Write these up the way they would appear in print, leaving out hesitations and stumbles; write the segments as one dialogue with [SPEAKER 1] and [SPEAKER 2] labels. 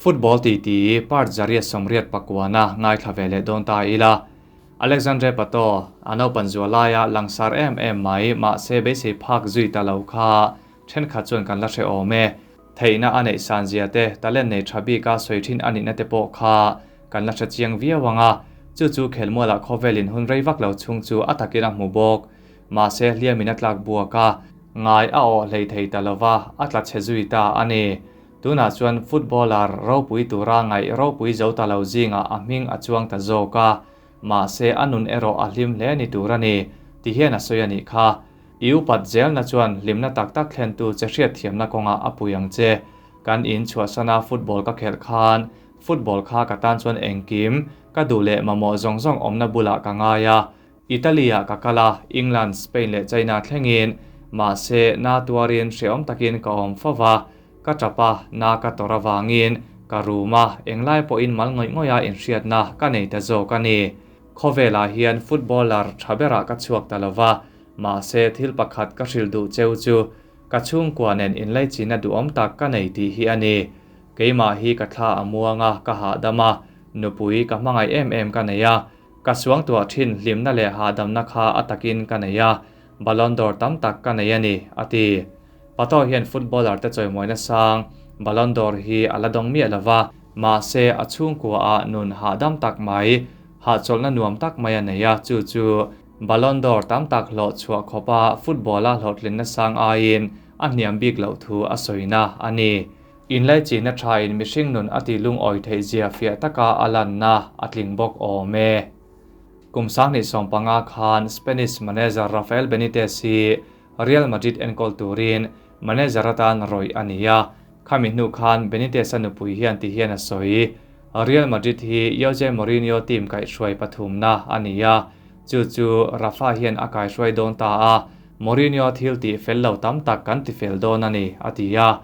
[SPEAKER 1] Football titi part 189 ngaithla ve leh dawn ta ila. Alexandre Pato, a naupan zual laia langsar em em mai, mahse beisei phak zui ta lo kha thenkhat chuan kan la hre awm e. Theihna a neih san zia te, talent nei tha bika sawi thin a nihna te pawh kha kan la hre chiang viau ang a, chu chu khelmualah khawvelin hun rei vak lo chhung chu a takin a hmu bawk. Mahse hliamin a tlak buak a, ngai a awh hlei thei ta lova, a tla chhe zui ta a ni. Tunah chuan footballer ropui tura ngaih ropui zo ta lo zingah a hming a chuang ta zawk a, mahse a nun erawh a hlim hle ni tur a ni, ti hian a sawi a nih kha. I upat zelna chuan hlimna tak tak thlentu che hriatthiamna kawngah a pui ang che. Kan in chhuahsana football ka khelh khan football kha ka tan chuan engkim, ka duh leh mamawh zawng zawng awmna bulah ka ngai a. Italy-ah ka kal a, England, Spain leh China thlengin, mahse na tuarin hrehawm takin ka awm fo va, ka tap a, na ka tawrh avangin ka rum a, englai pawhin mal ngawih ngawih a inhriatna ka nei ta zawk a ni. Khawvelah hian footballer tha berah ka chhuak ta lo va, mahse thil pakhat ka hrilh duh cheu chu ka chhungkua nen inlaichinna duhawm tak ka nei tih hi a ni. Keimah hi ka thla a muang a, ka hahdam a, nupui ka hmangaih em em ka nei a, Ka suangtuah thin hlimna leh hahdamna kha a takin ka nei a, Ballon d'Or tam tak ka nei a ni, a ti. Pato hian footballer te chawimawina sang Ballon d'Or hi a la dawng miah lo va, mahse a chhungkuaah nun hahdam tak mai, hahchawlhna nuam tak mai a nei a, chu chu Ballon d'Or tam tak hlawh chhuah khawpa football-a hlawhtlinna sang aiin a hniam bik loh thu a sawina a ni. Inlaichinna thain mihring nun a ti lungawi theih zia fiah taka a lanna a tling bawk awm e. Kum 2015 khan Spanish manager Rafael Benitez hi Real Madrid enkawl turin manager atan rawih a ni a, khami hnu khan Benitez-a nupui hian ti hian a sawi, Real Madrid hi Jose Mourinho team kaihhruai pathumna a ni a, chu chu Rafa hian a kaihhruai dawn ta a, Mourinho thil tih fel lo tam tak kan ti fel dawn a ni, a ti a.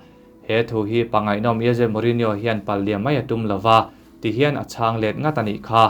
[SPEAKER 1] He thu hi pangaihnawm Jose Mourinho hian pal liam mai a tum lo va, ti hian a chhang let ngat a nih kha.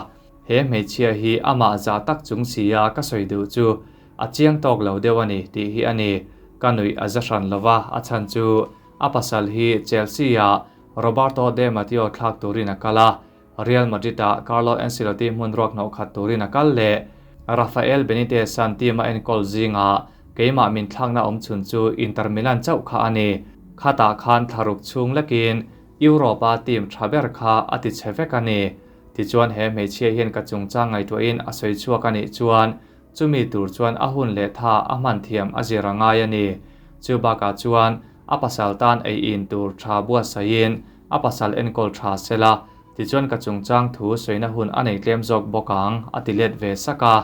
[SPEAKER 1] He hmeichhia hi amah zah tak chung si a ka sawi duh chu a chiang tawk lo deuh a ni tih hi a ni. Ka nuih a za hran lo va, a chhan chu a pasal hi Chelsea-ah Roberto De Matteo thlak turin a kal a, Real Madrid-ah Carlo Ancelotti hmun ruak hnawh khat turin a kal leh. Rafael Benitez-a'n team a enkawl zingah keimah min thlakna awm chhun chu Inter Milan chauh kha a ni. Khatah khan thlaruk chhung lekin Europe-a team tha ber kha a ti chhe vek a ni. Tichuan he hmeichhia hian ka chungchang ngaihtuahin a sawi chhuak a nih chuan chumi tur chuan a hun leh tha a hman thiam a zir a ngai a ni. Chu bakah chuan a pasal tan ei in tur tha buatsaihin a pasal enkawl tha sela, tichuan ka chungchang thu sawina hun a nei tlem zawk bawk ang, a ti let ve sak a.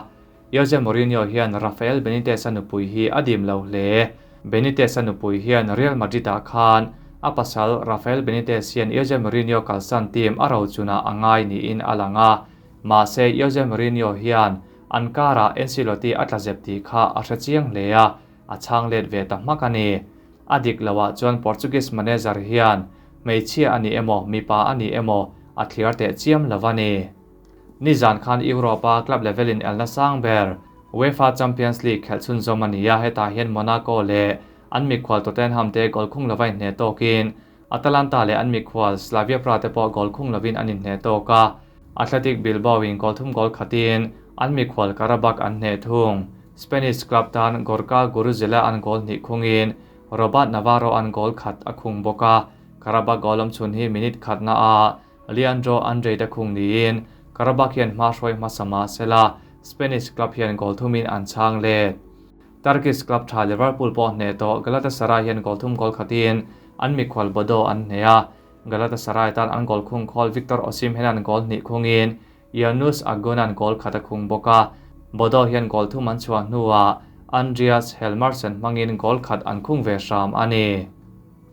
[SPEAKER 1] Jose Mourinho hian Rafael Benitez-a nupui hi a dim lo hle. Benitez-a nupui hian Real Madrid-ah khan a pasal Rafael Benitez hian Jose Mourinho kalsan team a rochunah a ngai niin a lang a. Mahse Jose Mourinho hian an karah Ancelotti a tla zep tih kha a hre chiang hle a, a chhang let ve ta hmak a ni. A dik loah chuan Portuguese manager hian hmeichhia a ni emaw mipa a ni emaw a thliar teh chiam lo a ni. Nizan khan Europe-a club level in elna sang ber UEFA Champions League khelh chhunzawm a ni a, hetah hian Monaco leh an mikhual Tottenham te goal khung lova inhneh tawkin Atalanta leh an mikhual Slavia Praha te pawh goal khung lovin an inhneh tawk a, Athletic Bilbao in goal thum goal khatin an mikhual Qarabag an hneh thung. Spanish club tan Gorka Guruzela an goal hnih khungin Robert Navarro an goal khat a khung bawk a, Qarabag goal awm chhun hi minute khatna ah Leandro Andrei te khung niin Qarabag hian hma hruai hmasa mah sela Spanish club hian goal thumin an chhang let. Turkish club tha Liverpool pawh hneh tawh Galatasaray hian goal thum goal khatin an mikhual Bodo an hneh a, Galatasaray tan an goal khung khawl Victor Osimhen an goal hnih khungin Yunus Akgun an goal khat a khung bawk a, Bodo hian goal thum an chhuah hnuah Andreas Helmersen hmangin goal khat an khung ve hram a ni.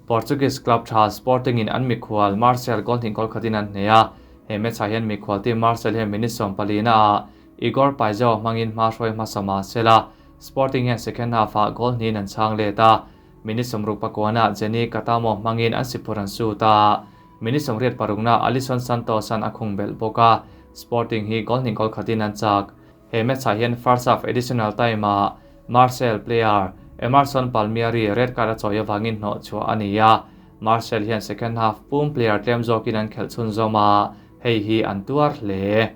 [SPEAKER 1] Portuguese club tha Sporting in an mikhual Marseille goal hnih goal khatin an hneh a, he match ah hian mikhual team Marseille hian minute 14 ah Igor Paixao hmangin hma hruai hmasa mah sela, Sporting hian second half ah goal hnihin an chhang let a, minute 69ah Geny Catamo hmangin an siphur an sut a, minute 86na Alisson Santos an a khung belh bawk a, Sporting hi goal hnih goal khatin an chak. He match ah hian first half additional time ah Marseille player Emerson Palmieri red card a chawi avangin hnawh chhuah a ni a. Marseille hian second half pum player tlem zawkin an khelh chhunzawm a, hei hi an tuar hle.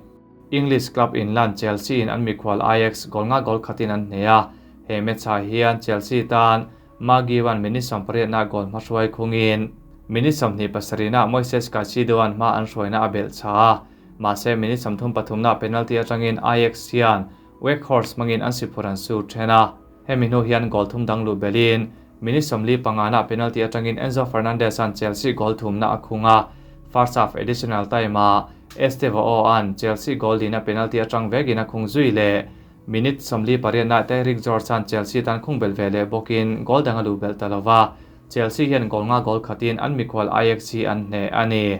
[SPEAKER 1] English club inlan Chelsea in an mikhual Ajax goal nga goal khatin an hneh a, he match ah hian Chelsea tan Maguire-a'n minute 80 na goal hmahruai khungin minute 27 na Moises Caicedo-a'n hma an hruaina a belh chha a, mahse minute 33 na penalty atangin Ajax hian Weghorst hmangin an siphur an sur then a, hemi hnu hian goal thum dang luh belhin minute 45 na penalty atangin Enzo Fernandez-a'n Chelsea goal thumna a khung a, first half additional time-ah Estevao-a'n Chelsea goal dina penalty atang vekin a khung zui leh minute 48 na Tyrick George-a'n Chelsea tan khung bel ve leh bawkin goal dang a luh belh ta lova, Chelsea hian goal nga goal khatin an mikhual Ajax hi an hneh a ni.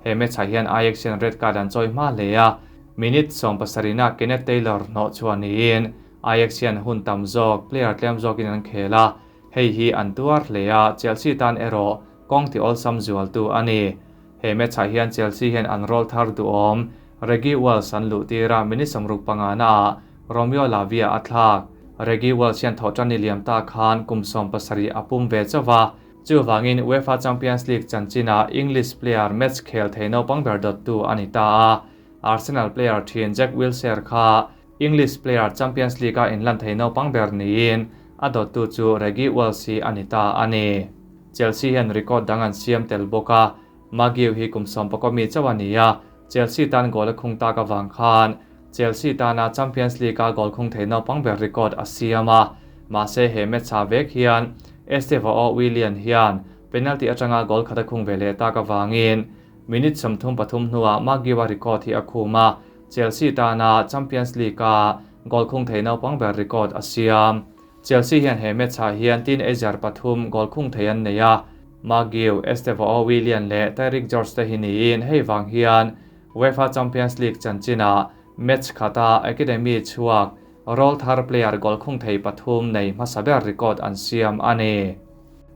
[SPEAKER 1] He match ah hian Ajax hian red card an chawi hma hle a, minute 70 na Kenneth Taylor hnawh chhuah niin Ajax hian hun tam zawk player tlem zawkin an khel a, hei hi an tuar hle a, Chelsea tan erawh kawng ti awlsam zual tu a ni. He match ah hian Chelsea hian an roll thar duhawm Reggie Wells an luh tir a, minute 65 na ah Romeo Lavia a thlak. Reggie Wells hian thawh tan ni liam ta khan kum 70 a pum ve chauh chu wangin UEFA Champions League chanchina English player match khel thei naupang ber dawt tu ani ta a, Arsenal player thin Jack Wilshere kha English player Champions League a inlan thei naupang ber niin a dawt tu chu Reggie Wells hi ani ta ani. Chelsea hian record dang an siam tel bawk a, Maguire hi kum 19 mi chauh ani a, Chelsea tan goal a khung tak awang khan Chelsea tana Champions League a goal khung thei naupang ber record a siam a, mahse he match ah vek hian Estevao Willian hian penalty atanga goal khat a khung ve leh tak awangin minute 33 hnuah Maguire record hi a khum a, Chelsea tana Champions League a goal khung thei naupang ber record a siam. Chelsea hian he match ah hian teenager pathum goal khung thei an nei a, Maguire, Estevao Willian leh Tyrick George te hi niin hei wang hian UEFA Champions League chanchina match khata Academy chuak roll thar player goal khung thei pathum nei hmasa ber record an siam ani.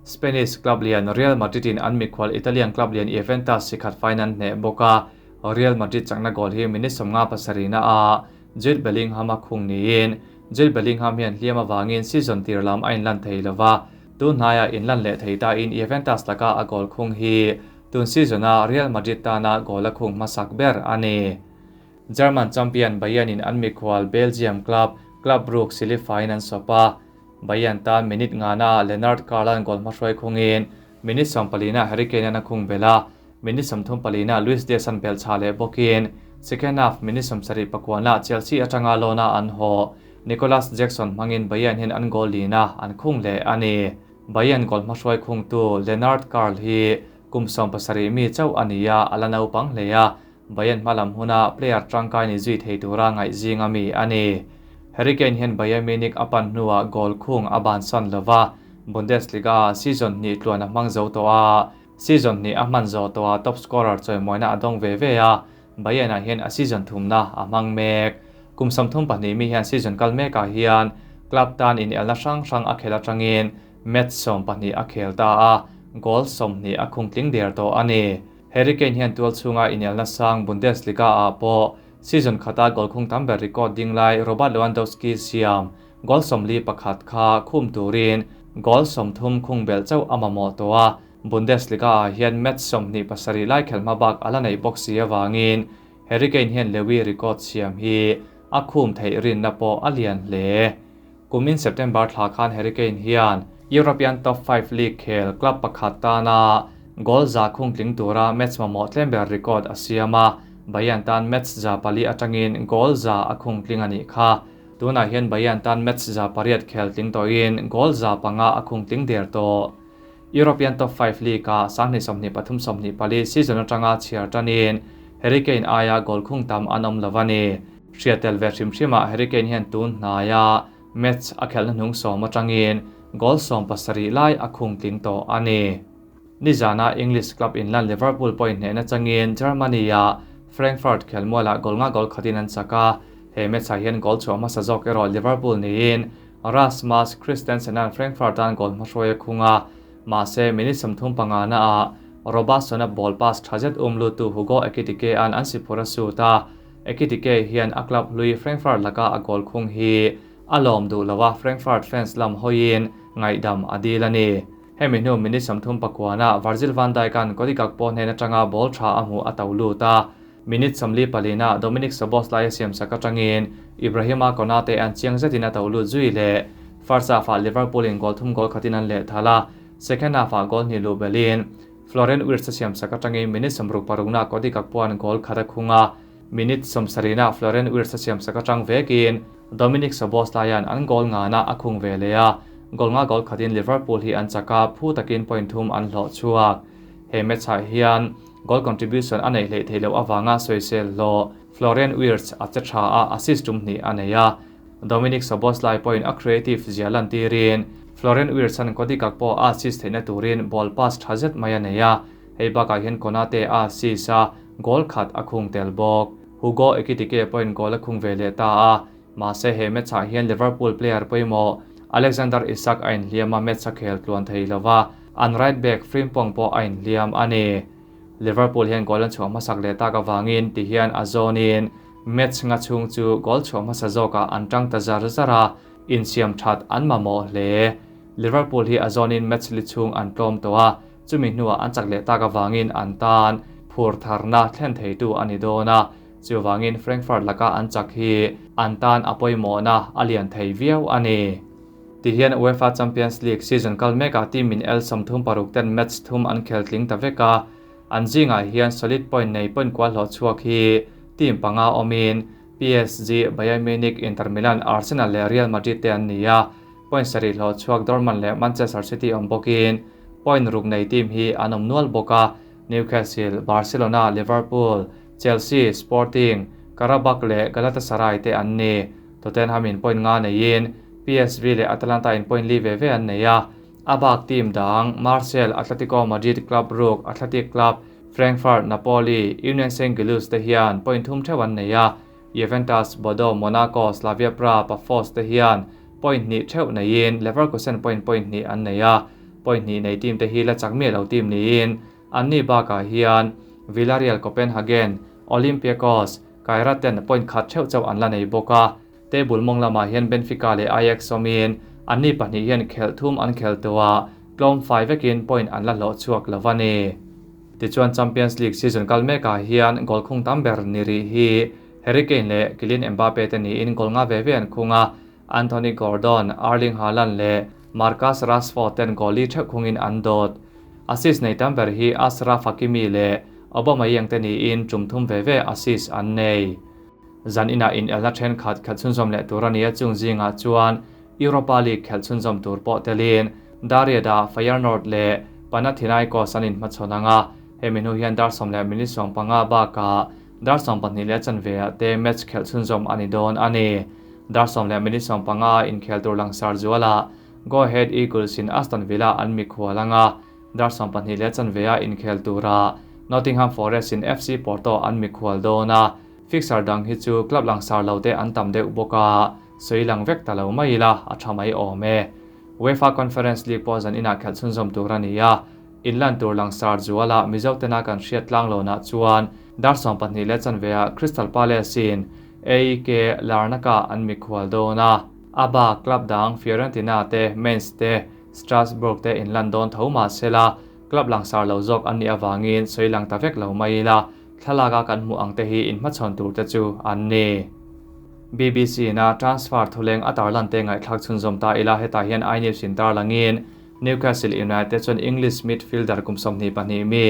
[SPEAKER 1] Spanish club lian Real Madrid in an mikhual Italian club lian Juventus sikhat final hne bawka Real Madrid chakna goal hi minute 57 na a Jude Bellingham a khung niin Jude Bellingham hian hliam awangin season tir lam a inlan thei lova, tun hnaia inlan leh thei ta in Juventus laka a goal khung hi tun season a Real Madrid tana goal a khung hmasak ber ani. German champion Bayern in an mikhual Belgium club Club Brugge silifain an sopa, Bayern tan minute nga na Leonard Karlan goal hmahruai khungin minute 14 na Harry Kane an a khung bela, minute 34 na Luis Diaz an bel cha leh bawkin second half minute 79 na Chelsea atanga lona an ho Nicholas Jackson hmangin Bayern hian an goal lina an khung leh ani. Bayern goal hmahruai khung tu Leonard Karl hi kum 17 mi chauh ania ala naupang hle a, Bayern hmalam huna player tangkai ni zui thei tura ngaih zinga mi ani. Harry Kane hian Bayern Munich a pan hnuah goal khung a ban san lova, Bundesliga season hnih tluan a hmang zo tawh a, season hnih a hman zo tawh a top scorer chawimawina a dawng ve ve a, Bayern ah hian a season thumna a hmang mek. Kum 32 mi hian season kal mekah hian club tan in elna hrang hrang a khel atangin match 12 a khel ta a, goal 20 a khung tling der tawh ani. Harry Kane hian tual chhunga inelna sang Bundesliga ah pawh season khata goal khung tam ber record ding lai Robert Lewandowski siam goal 41 kha khum turin goal 30 khung bel chauh a mamawh tawh a, Bundesliga ah hian match 27 lai khelhma bak ala nei bawk si awangin Harry Kane hian Lewi record siam hi a khum theih rinna pawh a lian hle. Kumin September thla khan Harry Kane hian European Top 5 League khel club pakhat tana goal za khung tling tura match mamawh tlem ber record a siam a, Bayern tan match za pali atangin goal za a khung tling ani kha. Tunah hian Bayern tan match za pariat khel tling tawhin goal za panga a khung tling der tawh. European Top 5 League a 2023-24 season atanga chhiar tanin Harry Kane aia goal khung tam an awm lovani. Hriatel ve hrim hrima Harry Kane hian tun hnaia match a khelna hnung sawm atangin goal 17 lai a khung tling tawh ani. Nizana English club inlan Liverpool point hnehna changin Germany a Frankfurt khelmuala goal nga goal khatin an chaka, he match ah hian goal chhuah hmasa zawk erawh Liverpool niin Rasmus Christensen an Frankfurt an goal hmahruai a khunga, mahse minute 35 na a Robertson a ball pass thazet umlu tu Hugo Ekitike an an siphur a suit a, Ekitike hian a club hlui Frankfurt laka a goal khung hi a lawm duh lowa Frankfurt fans lam hoin ngaihdam a dil ani. Hemi hnu minute 34-ah Virgil van Dijk-a'n Cody Gakpo hnen atanga ball tha a hmuh a to lut a. Minute 44-ah Dominik Szoboszlai a siamsak atangin Ibrahima Konate an chiang zetin a to lut zui leh. First half-ah Liverpool in goal thum goal khatin an lehthal a, second half-ah goal hnih luh belhin Florian Wirtz a siamsak atangin minute 66-ah Cody Gakpo-a'n goal khat a khung a. Minute 70-ah Florian Wirtz a siamsak atang vekin Dominik Szoboszlai-a'n an goal ngana a khung ve leh a, goal nga goal khatin Liverpool hi an chak a, phu takin point thum an hlawh chhuak. He match-ah hian goal contribution a neih hleih theih loh avanga sawisel hlawh Florian Wirtz a che tha a, assist tum hnih a nei a. Dominik Szoboszlai pawhin a creative zia lantirin Florian Wirtz-a'n Cody Gakpo a assist theihna turin ball pass tha zet mai a nei a, hei bakah hian Konate a assist a, goal khat a khung tel bawk. Hugo Ekitike pawhin goal a khung ve leh ta a, mahse he match-ah hian Liverpool player pawimawh Alexander Isak a inhliam a, match a khel tluan thei lo va, an right back Frimpong pawh a inhliam a ni. Liverpool hian goal an chhuah hmasak leh tak avangin ti hian a zawnin match nga chhung chu goal chhuah hmasa zawkah an tang ta zar zar a, insiam that an mamawh hle. Liverpool hi a zawnin match li chhung an tlawm tawh a, chumi hnuah an chak leh tak avangin an tan phur tharna thlen theitu a ni dawn a, chuvangin Frankfurt laka an chak hi an tan a pawimawhna a lian thei viau a ni. Tihian UEFA Champions League season kal mekah team in el 36 ten match thum an khel tling ta vek a, an zingah hian solid point nei point kual hlawh chhuak hi team panga awmin PSG, Bayern Munich, Inter Milan, Arsenal leh Real Madrid te an ni a, point sarih hlawh chhuak Dortmund leh Manchester City awm bawkin point ruk nei team hi an awm nual bawk a, Newcastle, Barcelona, Liverpool, Chelsea, Sporting, Qarabag leh Galatasaray te an ni. Tottenham in point nga neiin PSV leh Atalanta in point li ve ve an nei a, a bak team dang Marseille, Atletico Madrid, Club Brugge, Athletic Club, Frankfurt, Napoli, Union Saint-Gilloise te hian point thum theuh an nei a, Juventus, Bordeaux, Monaco, Slavia Praha, Pafos te hian point hnih theuh neiin Leverkusen point point hnih an nei a, point hnih nei team te hi la chak miah lo team niin anni bakah hian Villarreal, Copenhagen, Olympiacos, Kairat ten point khat theuh chauh an la nei bawk a, table mawng lamah hian Benfica leh Ajax awmin anni pahnih hian khelh thum an khel tawh a, tlawm fai vekin point an la hlawh chhuak lo a ni. Tichuan Champions League season kal mekah hian goal khung tam ber ni rih hi Harry Kane leh Kylian Mbappe te niin goal nga ve ve an khung a, Anthony Gordon, Erling Haaland leh Marcus Rashford ten goal li theuh khungin an dawt. Assist nei tam ber hi Achraf Hakimi leh Aubameyang te niin tum thum ve ve assist an nei. Zan inah inelna thenkhat khelh chhunzawm leh tur a ni a, chung zingah chuan Europa League khelh chhunzawm tur pawh telin Dariada, Feyenoord leh Panathinaikos an inhmachhawn ang a, hemi hnu hian dar sawm leh minute 15 bakah dar 12 leh chanve ah te match khelh chhunzawm a ni dawn a ni. Dar sawm leh minute 15 a inkhel tur langsar zualah Go Ahead Eagles in Aston Villa an mikhual ang a, dar 12 leh chanve a inkhel turah Nottingham Forest in FC Porto an mikhual dawn a, fixture dang hi chu club langsar lo te an tam deuh bawk a, sawi lang vek ta lo mai ila a tha mai awm e. UEFA Conference League pawh zan inah khelh chhunzawm tur a ni a, inlan tur langsar zualah Mizo tena kan hriat tlang lohnah chuan dar 12 leh chanve ah Crystal Palace in AEK Larnaca an mikhual dawn a, a bak club dang Fiorentina te, Mainz te, Strasbourg te inlan dawn tho mahsela club langsar lo zawk an nih avangin sawi lang ta vek lo mai ila, thlalaka kan hmuh ang te hi inhmachhawn tur te chu an ni. BBC na transfer thuleng a tarlan te ngaihthlak chhunzawm ta ila hetah hian iNews in tarlangin Newcastle United chuan English midfielder kum 22 mi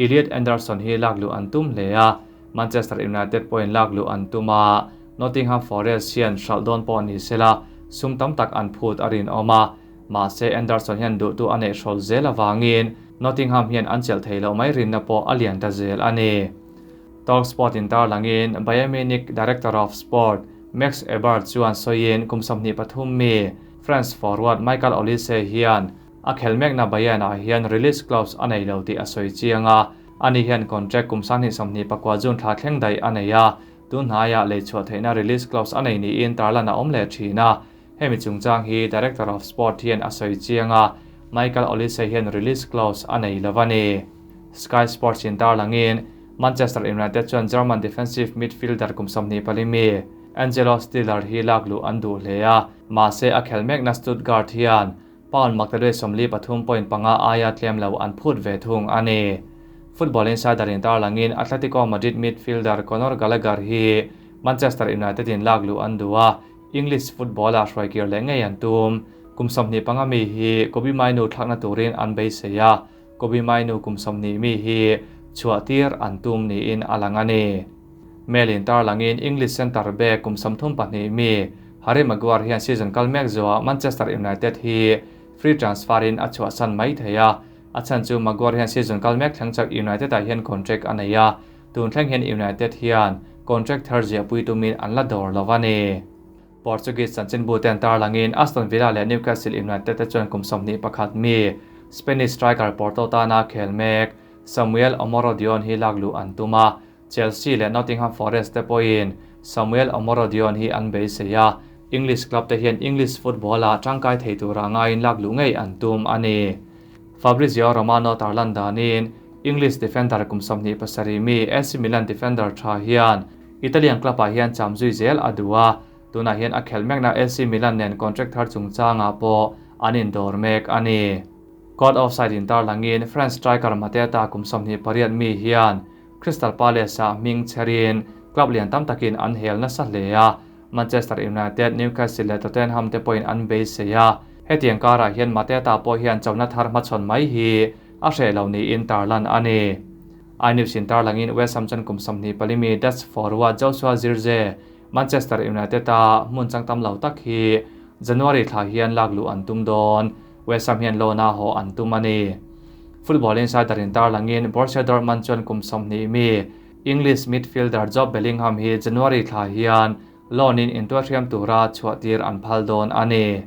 [SPEAKER 1] Elliot Anderson hi lak luh an tum hle a, Manchester United pawhin lak luh an tum a, Nottingham Forest hian hralh dawn pawh ni sela sum tam tak an phut a rinawm a, mahse Anderson hian duhtu a neih hrawl zel avangin Nottingham hian an chelh thei loh mai rinna pawh a lian ta zel a ni. Talksport in tarlangin Bayern Munich director of sport Max Eberl chuan sawiin kum 23 mi France forward Michael Olise hian a khel mekna Bayern ah hian release clause a nei lo tih a sawi chiang a, ani hian contract kum 2024 June thla thleng daih a nei a, tun hnaiah lei chhuah theihna release clause a nei niin tarlan a awm leh thin a, hemi chungchang hi director of sport hian a sawi chiang a, Michael Olise hian release clause a nei lo a ni. Sky Sports in tarlangin Manchester United chuan German defensive midfielder kum 24 mi Angelo Stiller hi lak luh an duh hle a, mahse a khel mekna Stuttgart hian Pound maktaduai 43.5 aia tlem lo an phut ve thung a ni. Football Insider in tarlangin Atletico Madrid midfielder Conor Gallagher hi Manchester United in lak luh an duh a, English football-ah hruaikir leh ngei an tum. Kum 25 mi hi Kobbie Mainoo thlakna turin an beisei a, Kobbie Mainoo kum 20 mi hi chhuahtir an tum niin a lang a ni. Mail in tarlangin English centre back kum 32 mi Harry Maguire hian season kal mek zawhah Manchester United hi free transfer in a chhuahsan mai thei a, a chhan chu Maguire hian season kal mek thleng chak United ah hian contract a nei a, tun thleng hian United hian contract thar ziahpui tumin an la dawr lo a ni. Portuguese chanchinbu ten tarlangin Aston Villa leh Newcastle United te chuan kum 21 mi Spanish striker Porto tana khel mek Samuel Omorodion hi lak luh an tum a, Chelsea leh Nottingham Forest te pawhin Samuel Omorodion hi an beisei a, English club te hian English football-ah tangkai thei tura ngaiin lak luh ngei an tum a ni. Fabrizio Romano tarlan danin English defender kum 27 mi AC Milan defender tha hian Italian club-ah hian cham zui zel a duh a, tunah hian a khelh mekna AC Milan nen contract thar chungchangah pawh an indawr mek a ni. Caught offside in tarlangin France striker Mateta kum 28 mi hian Crystal Palace-ah hming chherin club lian tam takin an hel nasa hle a, Manchester United, Newcastle leh Tottenham te pawhin an beisei a, hetiang karah hian Mateta pawh hian chona thar hmachhawn mai hi a hreh lo niin tarlan a ni. iNews in tarlangin West Ham chuan kum 24 mi Dutch forward Joshua Zirkzee Manchester United-a hmun chang tam lo tak hi January thla hian lak luh an tum dawn. West Ham hian loan-a haw an tum a ni. Football Insider in tarlangin Borussia Dortmund chuan kum 20 mi English midfielder Jobe Bellingham hi January thla hian loan-in intuahriam tura chhuahtir an phal dawn a ni.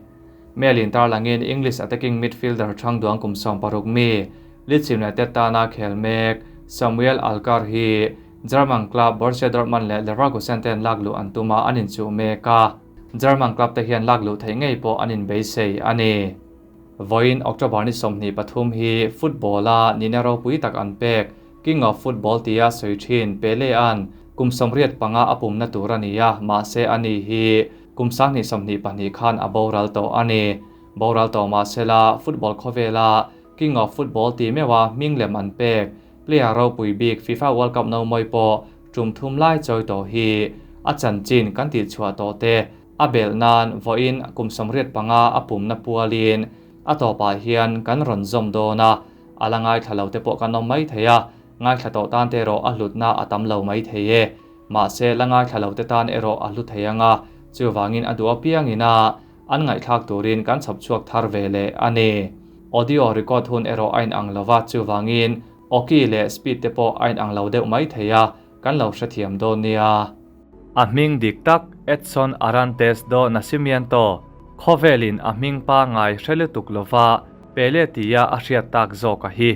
[SPEAKER 1] Mail in tarlangin English attacking midfielder thangduang kum 16 mi Leeds United tana khel mek Samuel Altare hi German club Borussia Dortmund leh Leverkusen ten lak luh an tuma an inchuh mek a, German club te hian lak luh theih ngei pawh an inbeisei a ni. Vawiin October ni 23 hi football-a nina ropui tak an pek King of Football tia sawi thin Pele an kum 85 a pumna tur a ni a, mahse ani hi kum 2022 khan a boral tawh a ni. Boral tawh mahsela football khawvela King of Football ti meuha hming lem an pek player ropui bik FIFA World Cup no moi pawh tum thum lai chawi tawh hi a chanchin kan tih chhuah tawh te a bel nan vawiin kum 85 a pumna pualin a tawpah hian kan rawn zawm dawn a, ala ngai thla lo te pawh kan awm mai thei a, ngai thla tawh tan te erawh a hlutna a tam lo mai thei e. Mahse la ngai thla lo te tan erawh a hlu thei anga, chuwangin a duh apiangin a an ngaihthlak turin kan chhawp chhuak thar ve leh a ni. Audio record hun erawh a inang lova, chuwangin awki leh speed te pawh a inang lo deuh mai thei a, kan lo hrethiam dawn nia. A hming dik tak Edson Arantes do Nascimento khawvelin a hming pa ngai hre lutuk lova Pele tia a hriat tak zawk a hi.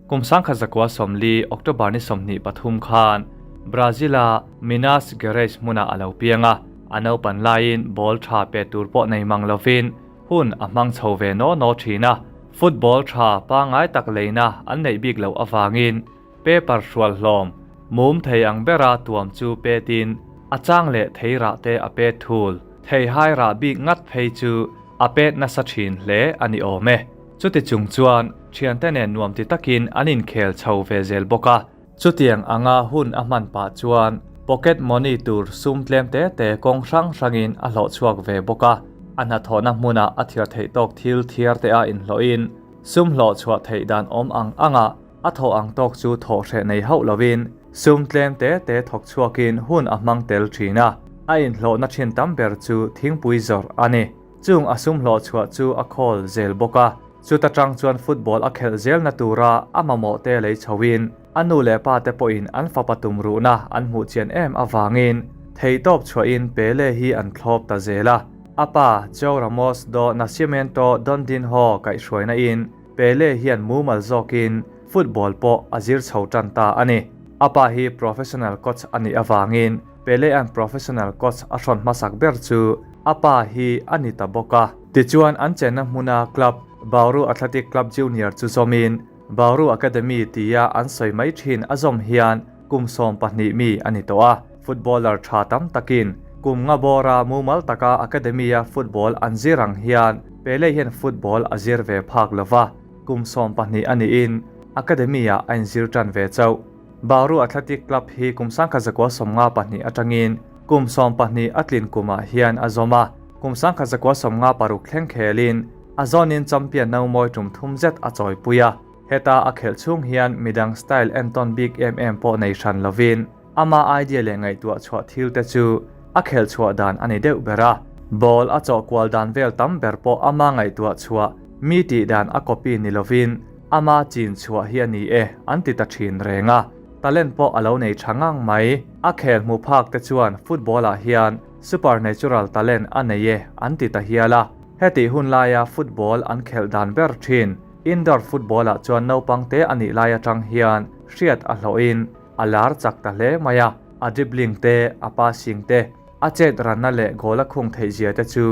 [SPEAKER 1] Kum 1940 October ni 23 khan Brazil-a Minas Gerais hmuna a lo piang a, a naupan laiin ball tha pe tur pawh nei mang lovin hun a hmang chho ve no no thin a, football tha pangai tak leina an neih bik loh awangin paper hrual hlawm mum thei ang bera tuam chu petin a chang leh thei rah te a pet thul. Thei hai rah bik ngat phei chu a pet nasa thin hle a ni awm e. Chuti chung chuan thiante nen nuam ti takin an inkhel chho ve zel bawk a. Chutiang anga hun a hman pah chuan pocket money tur sum tlem te te kawng hrang hrangin a hlawh chhuak ve bawk a. A hnathawhna hmunah a thiar theih tawk thil thiar te a inhlawhin sum hlawh chhuah theih dan awm ang anga a thawh ang tawk chu thawh hreh nei hauh lovin sum tlem te te thawk chhuakin hun a hmang tel thin a. A inhlawhna thin tam ber chu thingpui zawrh a ni. Chung a sum hlawh chhuah chu a khawl zel bawk a, chuta tang chuan football a khelh zel na tura a mamawh te lei chhoin a nu leh pa te pawhin an fapa tum ruhna an hmuh chian em awangin thei tawp chhuahin Pele hi an thlawp ta zel a. A pa João Ramos do Nascimento Dondinho kaihhruaina in Pele hian mumal zawkin football pawh a zir chho tan ta a ni. A pa hi professional coach a nih awangin Pele an professional coach a hrawn hmasak ber chu a pa hi a ni ta bawk a. Tichuan an chenna hmuna club Bauru Athletic Club Junior chu zawmin Bauru Academy tia an sawi mai thin a zawm hian kum 12 mi a ni tawh a. Footballer tha tam takin kum nga bawra mumal taka academy a football an zir ang hian Pele hian football a zir ve phak lova, kum 12 a niin academy-ah a inzir tan ve chauh. Bauru Athletic Club hi kum 1952 atangin kum 12 a tlin kumah hian a zawm a, kum 1956 thleng khelin a zawnin champion no mawi tum thum zet a chawipui a. Heta a khelh chhung hian midang style entawn bik em em pawh nei hran lovin ama idea leh ngaihtuah chhuah thil te chu a khelh chhuah dan a ni deuh ber a. Ball a chawh kual dan vel tam ber pawh ama ngaihtuah chhuah mi tih dan a copy ni lovin ama chin chhuah hi a ni e an ti ta thin reng a. Talent pawh a lo nei tha ngang mai. A khel hmu phak te chuan football ah hian supernatural talent a nei e an ti ta hial a. Hetih hun laia football an khelh dan ber thin indoor football ah chuan naupang te a nih lai atang hian hriat a hlawhin a lar chak ta hle mai a. A dribbling te, a passing te, a chet ranna leh goal a khung theih zia te chu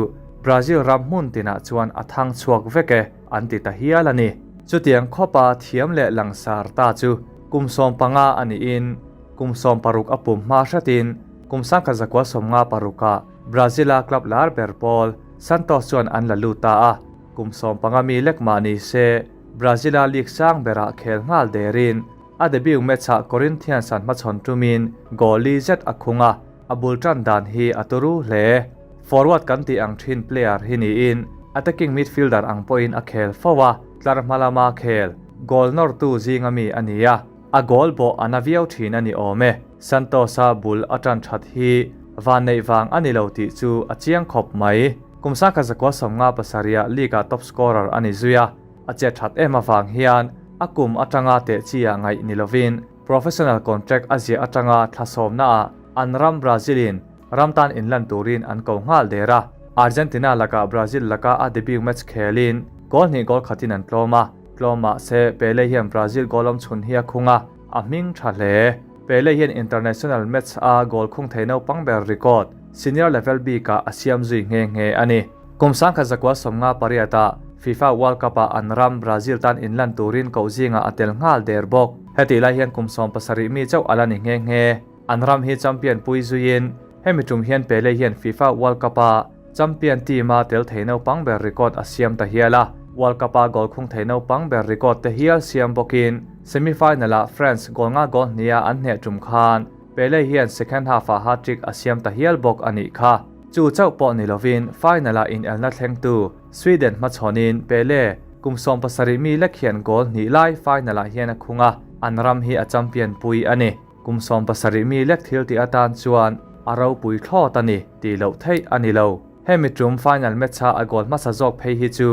[SPEAKER 1] Brazil ram hmun tinah chuan a thang chhuak vek e an ti ta hial a ni. Chutiang khawpa thiam leh langsar ta chu kum 15 a niin kum 16 a pum hma hratin kum 1956 ah Brazil-a club lar ber pawl Santos chuan an la lut ta a. Kum 15 mi lek mah ni se Brazil-a league sang berah khel nghal derin a debut match-ah Corinthians an hmachhawn tumin goal li zet a khung a, a bul tan dan hi a turu hle. Forward kan tih ang thin player hi niin attacking midfielder ang pawhin a khel fo a, tlar hma lama khel goal nawrtu zinga mi a ni a, a goal bawh a na viau thin a ni awm e. Santos-a bul a tan that hi van neih vang a ni lo tih chu a chiang khawp mai. Kum 1957 league-ah top scorer a ni zui a, a chet that em avang hian a kum atanga teh chi ah ngaih ni lovin professional contract a ziah atanga thlasawmna ah an ram Brazil-in ram tan inlan turin an ko nghal der a. Argentina lakah Brazil laka a debut match khelin goal hnih goal khatin an tlawm a, tlawm mah se Pele hian Brazil goal awm chhun hi a khung a, a hming tha hle. Pele hian international match a goal khung thei naupang ber record senior level bikah a siam zui nghe nghe a ni. Kum 1958 ah FIFA World Cup ah an ram Brazil tan inlan turin koh zingah a tel nghal der bawk. Hetih lai hian kum 17 mi chauh a la ni nghe nghe. An ram hi champion pui zuiin hemi tum hian Pele hian FIFA World Cup a champion team a tel thei naupang ber record a siam ta hial a. World Cup a goal khung thei naupang ber record te hial siam bawkin semi-final ah France goal nga goal hnia an hneh tum khan Pele hian second half ah hat-trick a siam ta hial bawk a nih kha. Chu chauh pawh ni lovin final ah in elna thleng tu Sweden hmachhawnin Pele kum 17 mi lek hian goal hnih lai final ah hian a khung a, an ram hi a champion pui a ni. Kum 17 mi lek thil tih atan chuan a ropui thlawt a ni tih loh theih a ni lo. Hemi tum final match a a goal hmasa zawk phei hi chu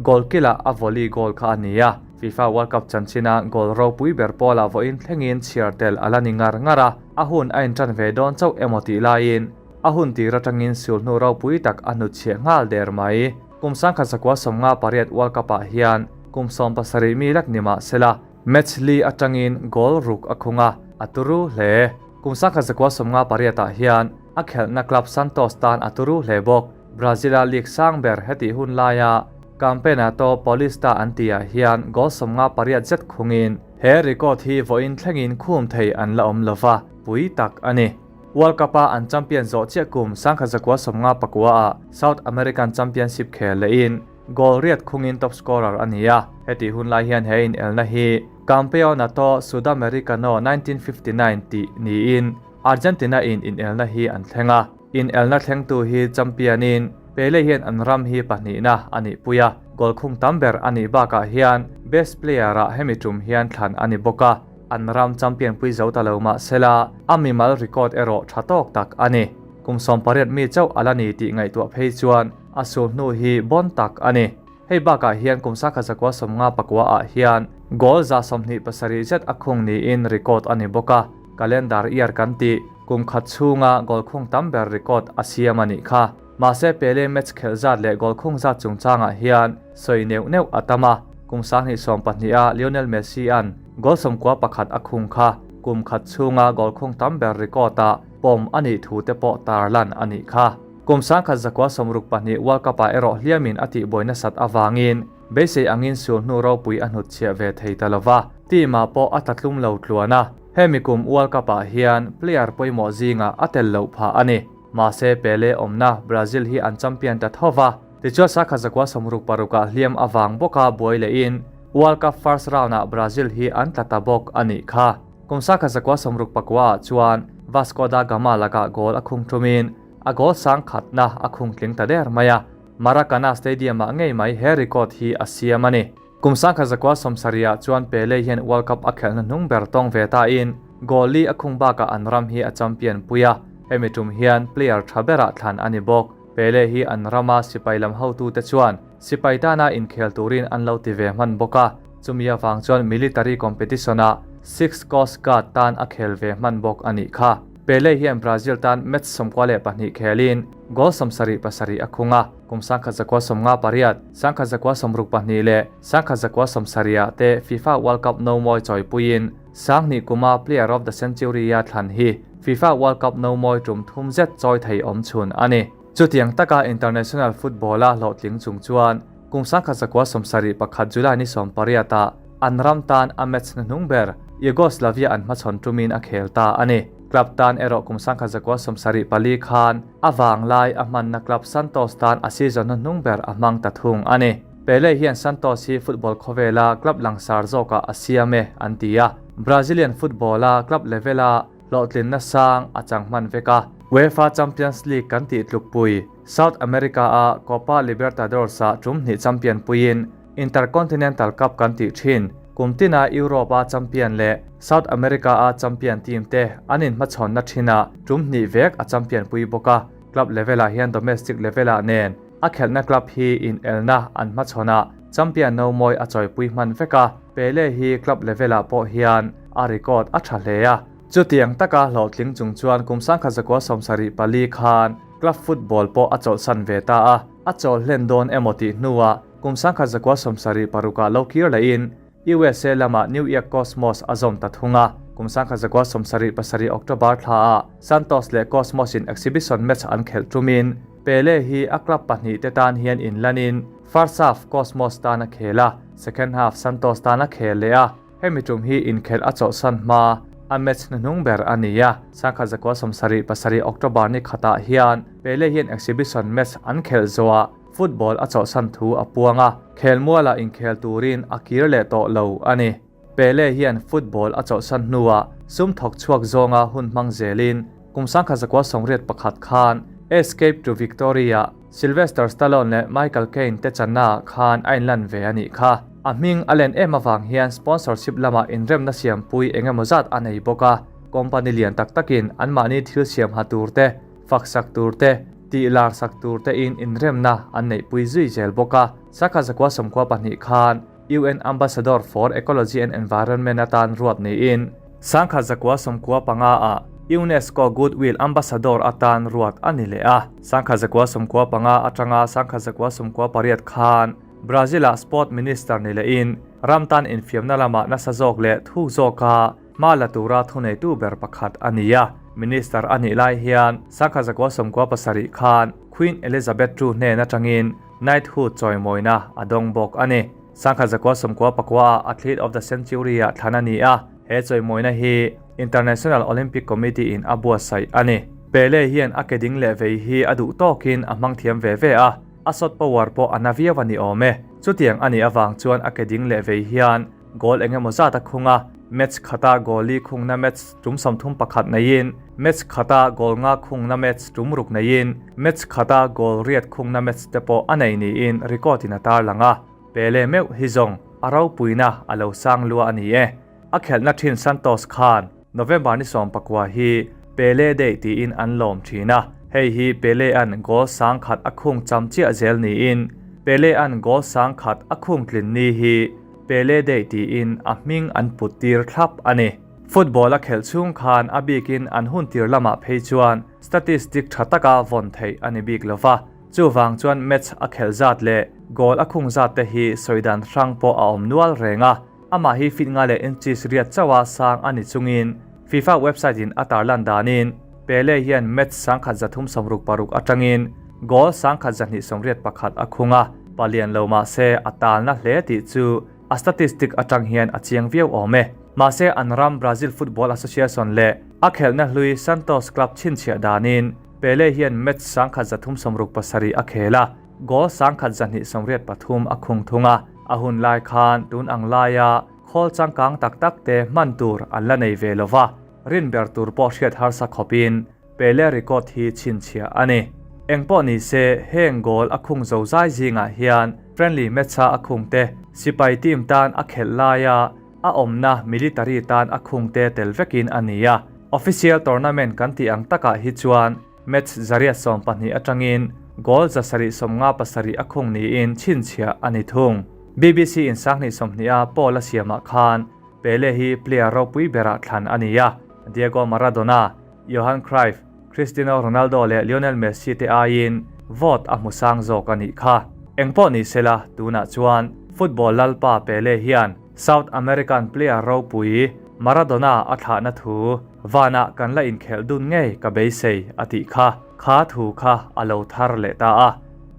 [SPEAKER 1] goal kila a volley goal kha a ni a. FIFA World Cup chanchina goal ropui ber pawlah vawiin thlengin chhiar tel a la ni ngar ngar a, a hun a intan ve dawn chauh emaw tih laiin a hun tir atangin sulhnu ropui tak a hnutchhiah nghal der mai. Kum 1958 World Cup ah hian kum 17 mi lek ni mah sela match li atangin goal ruk a khung a, a turu hle. Kum 1958 ah hian a khelhna club Santos tan a turu hle bawk. Brazil-a league sang ber hetih hun laia Campeonato Paulista an tihah hian goal 58 zet khungin he record hi vawiin thlengin khum thei an la awm lova, pui tak a ni. World Cup a an champion zawh chiah kum 1959 ah South American Championship khel lehin goal riat khungin top scorer a ni a. Hetih hun lai hian he in elna hi Campeonato Sudamericano 1959 tih niin Argentina in in elna hi an thleng a. In elna thlengtu hi championin Pele hian an ram hi pahnihna a nih pui a, goal khung tam ber a nih bakah hian best player ah hemi tum hian thlan a ni bawk a. An ram champion pui zo ta lo mah sela a mimal record erawh tha tawk tak a ni. Kum 18 mi chauh a la ni tih ngaihtuah phei chuan a sulhnu hi bon tak a ni. Hei bakah hian kum 1959 ah hian goal 27 zet a khung niin record a ni bawk a. Calendar year kan tih kum khat chhunga goal khung tam ber record a siam a nih kha. Mahse Pele match khelh zat leh goal khung zat chungchangah hian sawi neuh neuh a tam a. Kum 2020 a Lionel Messi an goal 91 a khung kha kum khat chhunga goal khung tam ber record a pawm a nih thu te pawh tarlan a nih kha. Kum 1962 World Cup ah erawh hliamin a tihbuai nasat avangin beisei angin sulhnu ropui a hnutchhiah ve thei ta lova. Team ah pawh a tlatlum lo tluan a. Hemi kum World Cup ah hian player pawimawh zingah a tel loh phah a ni. Mahse Pele awmna Brazil hi an champion ta thova. Tichuan sakha zakua 66 ah hliam avang bawka buai lehin World Cup first round ah Brazil hi an tla ta bawk a nih kha. Kum sakha zakua 69 ah chuan Vasco da Gama lakah goal a khung thumin a goal sang khatna a khung tling ta der mai a. Maracana Stadium ah ngei mai he record hi a siam a ni. Kum sangkhat zakua 70 ah chuan Pele hian World Cup a khelhna hnung ber tawng ve ta in goal li a khung bakah an ram hi a champion pui a, hemi tum hian player tha berah thlan a ni bawk. Pele hi an rama sipai lam hotute chuan sipai tana inkhel turin an lo ti ve hman bawk a, chumi avang chuan military competition ah Sixth Coast Guard tan a khel ve hman bawk a nih kha. Pele hian Brazil tan match 92 khelin goal 77 a khung a, kum 1958, 1962 leh 1970 ah te FIFA World Cup no mawi chawipuiin 2000 kuma Player of the Century a thlan hi FIFA World Cup no mawi tum thum zet chawi thei awm chhun a ni. Chutiang taka international football a hlawhtling chung chuan kum 1971 July ni 18 ah an ram tan a match na hnung ber Yugoslavia an hmachhawn tumin a khel ta a ni. Club tan erawh kum 1974 khan a vang lai a hmanna club Santos tan a season na hnung ber a hmang ta thung a ni. Pele hian Santos hi football khawvela club langsar zawkah a siam e an ti a. Brazilian football a club level a hlawhtlin na sang a chang hman vek a. UEFA Champions League kan tih tlukpui South America a Copa Libertadores ah tum hnih champion puiin Intercontinental Cup kan tih thin. Kum tina Europe a champion leh South America a champion team te an inhmachhawn na thinah tum hnih vek a champion pui bawk a. Club level ah hian domestic level ah nen a khelhna club hi in elna an hmachhawn ah champion no mawi a chawipui hman vek a. Pele hi club level ah pawh hian a record a tha hle a. Chutiang taka hlawhtling chung chuan kum 1974 khan club football pawh a chawlhsan ve ta a. A chawl hlen dawn emaw tih hnuah kum 1976 ah lo kir lehin USA lamah New York Cosmos a zawm ta thung a. Kum 1977 October thla ah Santos leh Cosmos in exhibition match an khelh tumin Pele hi a club pahnih te tan hian inlanin first half Cosmos tan a khel a, second half Santos tan a khel leh a. Hemi tum hi inkhelh a chawlhsan hma a match hnuhnung ber a ni a. 1977 October ni khatah hian Pele hian exhibition match an khelh zawhah football a chawlhsan thu a puang a, khelmualah inkhel turin a kir leh tawh lo a ni. Pele hian football a chawlhsan hnuah sum thawk chhuak zawnga hun hmang zelin kum 1981 khan Escape to Victory-ah Sylvester Stallone leh Michael Caine te channa khan a inlan ve a nih kha. A hming a len em avang hian sponsorship lamah inremna siampui engemaw zat a nei bawk a. Company lian tak takin anmahni thil siam ha tur te, fak sak tur te, tih lar sak tur te in inremna an neihpui zui zel bawk a. Sakha zakua 92 khan UN Ambassador for Ecology and Environment atan ruat niin sangkhat zakua 95 ah UNESCO Goodwill Ambassador atan ruat a ni leh a. Sangkhat zakua 95 atanga sangkhat zakua 98 khan Brazil ah Sport Minister ni lehin ram tan infiamna lamah nasa zawk leh thuk zawka hma la tura thuneitu ber pakhat a ni a. Minister a nih lai hian sangkhat zakua 97 khan Queen Elizabeth II hnen atangin Knighthood chawimawina a dawng bawk a ni. Sangkhat zakua 99 ah Athlete of the Century ah thlan a ni a, he chawimawina hi International Olympic Committee in a buatsaih a ni. Pele hian a ke ding leh vei hi a duh tawkin a hmang thiam ve ve a, a shot power pawh a na viau a ni awm e. Chutiang a nih avang chuan a ke ding leh vei hian goal engemaw zat a khung a, match khata goal li khungna match tum 31 neiin, match khata goal nga khungna match tum ruk neiin, match khata goal riat khungna match te pawh a nei niin record in a tar lang a. Pele meuh hi zawng a ropuina a lo sang lua a ni e. A khelhna thin Santos khan November ni 19 hi Pele Day tiin an lawm thin a. Hei hi Pele an goal sang khat a khung cham chiah zel niin Pele an goal sang khat a khung tlin ni hi Pele Day tiin a hming an put tir thlap a ni. Football a khelh chhung khan a bikin an hun tir lamah phei chuan statistic tha taka vawn theih a ni bik lova. Chuwang chuan match a khelh zat leh goal a khung zat te hi sawidan hrang pawh a awm nual reng a. Amah hi fit nga leh inches riat chawa sang a ni chungin FIFA website in a tarlan danin Pele hian match 1366 atangin goal 1281 a khung a. Palian lo ma se a talna hle tih chu a statistic atang hian a chiang viau awm e. Mahse an ram Brazil Football Association leh a khelhna hlui Santos Club chhinchhiah danin Pele hian match 1367 a khel a. goal 1283 a khung thung a. A hun lai khan tun ang laia khawl changkang tak tak te hman tur an la nei ve lova, rin ber tur pawh hriat harsa khawpin Pele record hi chhinchhiah a ni. Engpawh ni se, heng goal a khung zo zai zingah hian friendly match-a a khung te, sipai team tan a khelh laia a awmna military tan a khung te tel vekin a ni a. Official tournament kan tih ang takah hi chuan match 112 atangin goal 757 a khung niin chhinchhiah a ni thung. BBC in 2020 a poll a siamah khan Pele hi player ropui berah thlan a ni a, Diego Maradona, Johan Cruyff, Cristiano Ronaldo leh Lionel Messi te aiin vote a hmu sang zawk a nih kha. Engpawh ni sela, tunah chuan football lalpa Pele hian South American player ropui Maradona a thlahna thu vanah kan la inkhelh dun ngei ka beisei a tih kha. Kha thu kha a lo thar leh ta a.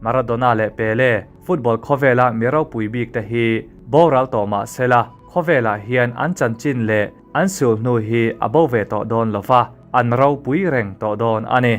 [SPEAKER 1] Maradona leh Pele football khawvela mi ropui bik te hi boral tawh mah sela, khawvelah hian an chanchin leh an sul hnu hi a bo ve tawh dawn lova, an ropui reng tawh dawn a ni.